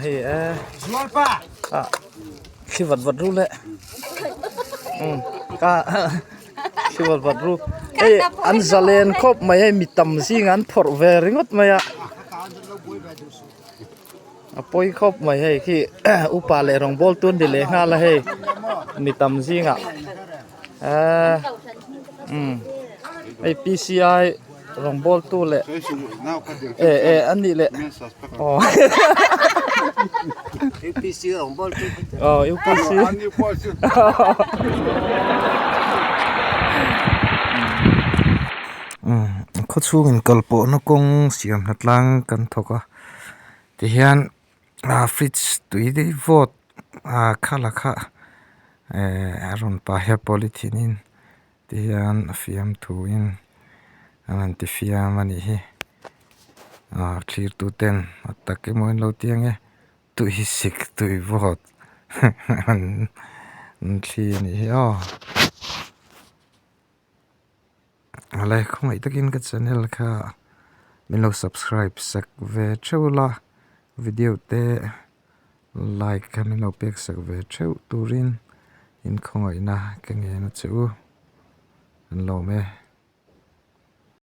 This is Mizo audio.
Hei e ah thli vat vat ru le ka thli vat vat ru hei an zalen khawp mai hei mi tam zingah an phawrh ve ringawt mai a a pawi khawp mai hei khi upa leh rawngbawl tun ni leh nghal a hei mi tam zingah eee umm hei P_C_I rawngbawl tu leh eh eh a nih leh aw aw U_P_C umm khawchhungin kal pawhna kawng siam hna tlang kan thawk a tihian ah fridge tui vawt ah khala kha eh a rawn pah hian polythene in tihian a fiam thuin an rawn ti fiam a nih hi ah thlir tu ten a tak emaw an lo ti ang e tui sik tui vawt an thli a nih hi aw. Awle khawngaih takin ka channel kha min lo subscribe sak ve theuh la video te like kha min lo pek sak ve theuh turin in khawngaihna ka ngen a che u an lawm e.